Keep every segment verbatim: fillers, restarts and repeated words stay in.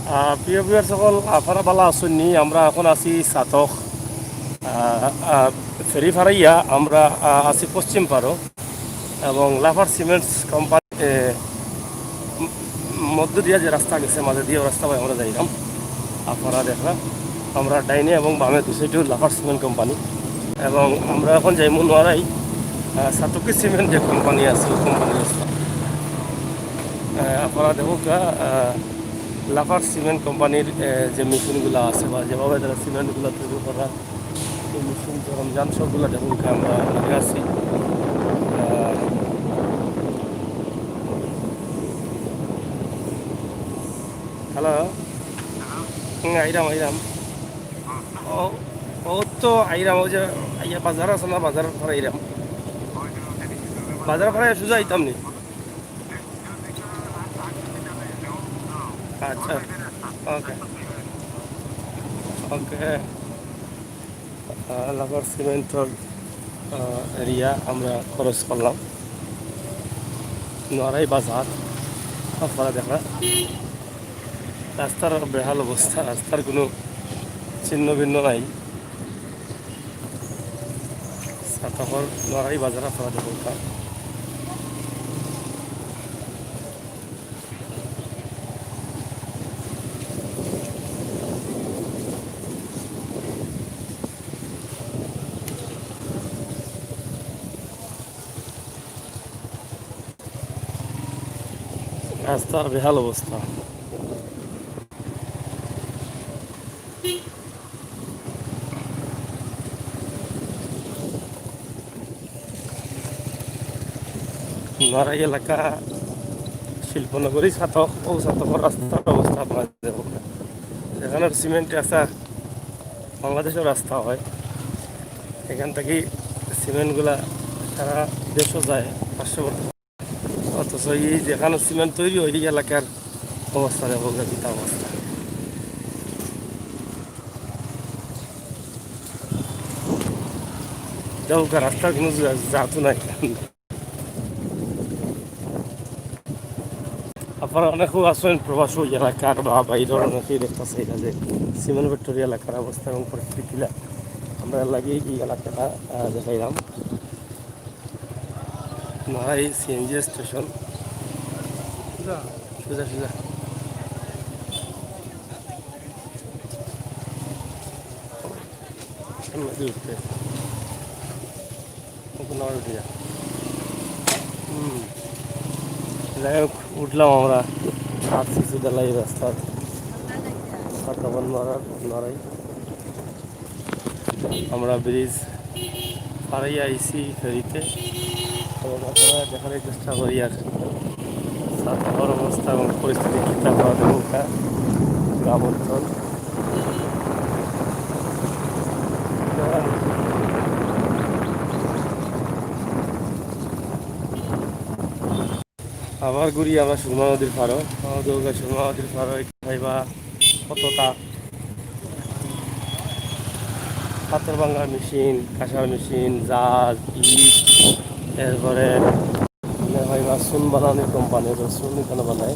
আহ, প্রিয় ভিউয়ার সকল, আপনারা ভালা আছইন নি? আমরা এখন আছি ছাতক, আহ, আহ, ফেরি ফারাইয়া আমরা, আহ, আছি পশ্চিম পারো এবং লাফার সিমেন্টস কোম্পানি, এ, ম-, মধ্য দিয়া যে রাস্তা গেছে, মাঝে দিয়া রাস্তা বায় আমরা যাইরাম। আপনারা দেখরা, আমরা ডাইনে এবং বামে দুই সাইডে লাফার সিমেন্ট কোম্পানি এবং আমরা এখন যাইমু নোয়ারাই, আহ, সাতকি সিমেন্ট যে কোম্পানি আছে, ওই কোম্পানির রাস্তা। আহ, আপনারা দেখউক্কা, আহ, লাফার সিমেন্ট কোম্পানির, আহ, যে মেশিনগুলা আছে বা যেভাবে তারা সিমেন্টগুলা তৈরি করা, এই মেশিন সরঞ্জাম সবগুলা দেখউক্কা আমরা লগে আছি। আহ, হ্যালো। হুম, আইরাম, আইরাম। ও, ও তো আইরাম, ওই যে আইয়া বাজার আছে না, বাজার ফারা আইরাম। বাজার ফারা সোজা আইতাম নি? আচ্ছা, ওকে, ওকে। আহ, লাফার সিমেন্টর, আহ, এরিয়া আমরা ক্রস করলাম। নোয়ারাই বাজার, আপনারা দেখরা। রাস্তার বেহাল অবস্থা, রাস্তার কোনো ছিন্ন ভিন্ন নাই। ছাতকর নোয়ারাই বাজার আপনারা দেখরা। রাস্তার বেহাল অবস্থা। নোয়ারাই এলাকা শিল্পনগরী ছাতক, ও ছাতকর রাস্তার অবস্থা আপনারা দেখরা। যেখানর সিমেন্ট রাস্তা বাংলাদেশর রাস্তা হয়, এখান থাকি সিমেন্টগুলা সারা দেশও যায় পার্শ্ববর্তী। অথচ এই যেখানর সিমেন্ট তৈরি হয়, এই এলাকার অবস্থা দেখউক্কা, কিতা অবস্থা। দেখউক্কা, রাস্তার কোনো জা-, জাতও নাই। আপনারা অনেকে আছইন প্রবাসী এলাকার বা বাইরর, অনেকেই দেখতা চাইরা যে সিমেন্ট ফ্যাক্টরি এলাকার অবস্থা এবং পরিস্থিতি কিলা। আমরা এর লাগি এই এলাকাটা, আহ, দেখাইলাম। নোয়ারাই সিএনজি স্টেশন। সোজা, সোজা। সামনে দিয়ে উঠতে। ওকে, না উঠে যা। হুম। যাই হোক, উঠলাম আমরা। আছি সুদালাই রাস্তার। সাতাবন মারার, মারাই। আমরা ব্রিজ পার অইয়া আইছি ফেরিতে। তো আপনারা দেখার চেষ্টা করি আর ছাতকর অবস্থা এবং পরিস্থিতি কিতা অইয়া থাকে, গ্রাম অঞ্চল। আবার ঘুরি আমরা সুরমা নদীর পারো। আমাদের ওখানে সুরমা নদীর পারো একটু পাইবা কতটা পাথর ভাঙার মেশিন, কাঁসার মেশিন, জাহাজ, ইট, এরপরে মনে হয় বা চুন বানানির কোম্পানি, তো চুন এখানে বানায়।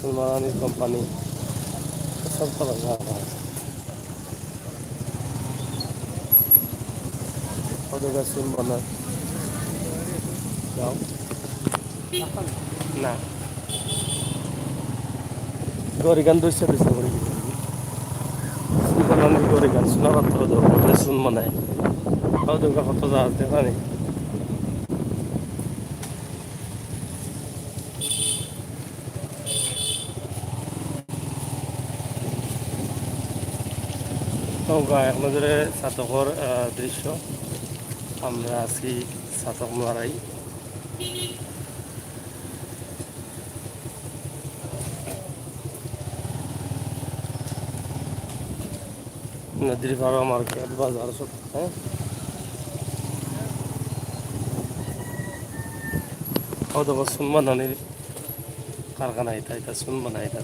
চুন বানানির কোম্পানি, সব তো বানায়। কত গাছ চুন বানায়? যাও। না। গরিগান দুইশো দুইশো করে দিবে। সুপারম্যান গরিগান, শোনা পাত্র দরকার, শুনবো না। তাও দরকার কত যা আছে, জানি। তো গায়ে আপনাদের ছাতকর, আহ, দৃশ্য। আমরা আছি ছাতক মারাই। নদীর পাড় মার্কেট, বাজার সব, হ্যাঁ? ও দেখো, চুন বানানির কারখানা, এটা, এটা চুন বানায় এটা।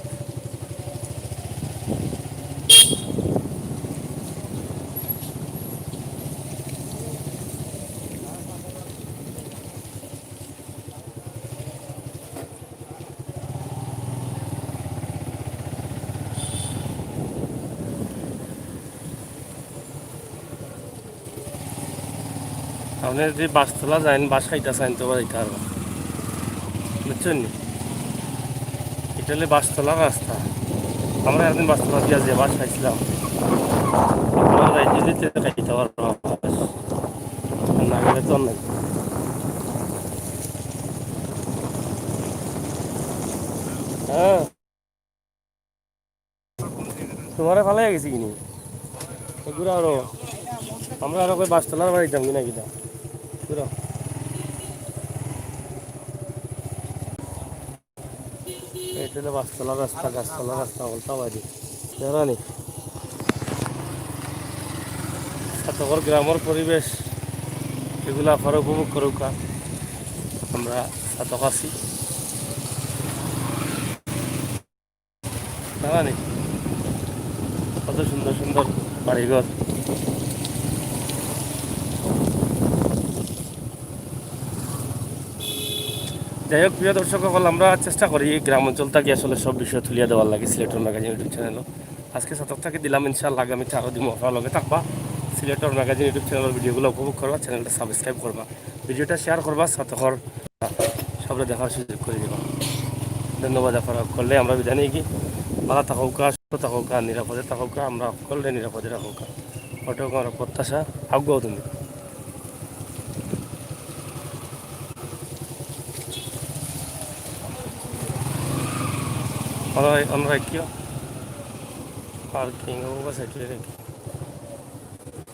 মানে যদি বাসতলা যাইন, বাস খাইতা চাইন, তো যাইতা পারবা, বুঝছইন নি? ইটা অইলে বাসতলার রাস্তা। আমরা একদিন বাসতলা দিয়া যে বাস খাইছিলাম, আপনারা যাইতে দিতে খাইতে পারবা বাস। আর না গেলে তো নাই। হ্যাঁ। তোমারে ফালাই গেছি কিনি? এগুলো আরো, আমরা আরো কই বাসতলার বাড়ি যাম কিনা কিনা? ঘুরো। এটা হলো বাসতলার রাস্তা, গাছতলার রাস্তা, বলতে পারি। জানি। ছাতকর গ্রামর পরিবেশ, এগুলা আপনারা উপভোগ করুকা। আমরা ছাতক আছি। জানি। কত সুন্দর সুন্দর বাড়িঘর। যাই হোক, প্রিয় দর্শক অকল, আমরা চেষ্টা করি গ্রাম অঞ্চল থাকি আসলে সব বিষয় তুলিয়া দেওয়ার লাগি সিলেটর ম্যাগাজিন YouTube চ্যানেলও। আজকে ছাতক থাকি দিলাম, ইনশাআল্লাহ আগামীতে আরও দিমু। আপনারা লগে থাকবা, সিলেটর ম্যাগাজিন YouTube চ্যানেলর ভিডিওগুলো উপভোগ করবা, চ্যানেলটা সাবস্ক্রাইব করবা, ভিডিওটা শেয়ার করবা, ছাতকর সবরে দেখার সুযোগ করি দিবা। ধন্যবাদ আপনারা অকলরে। আমরা বিদায় নেই কি, ভালা থাকউকা, সুস্থ থাকউকা, নিরাপদে থাকউকা, আমরা অকলরে নিরাপদে রাখউকা। ওটাও আমার প্রত্যাশা। আগুয়াও তুমি। আমরা, আমরা কি পার্কিং অবস্থা কি রেখে?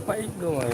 ভাই গো ভাই।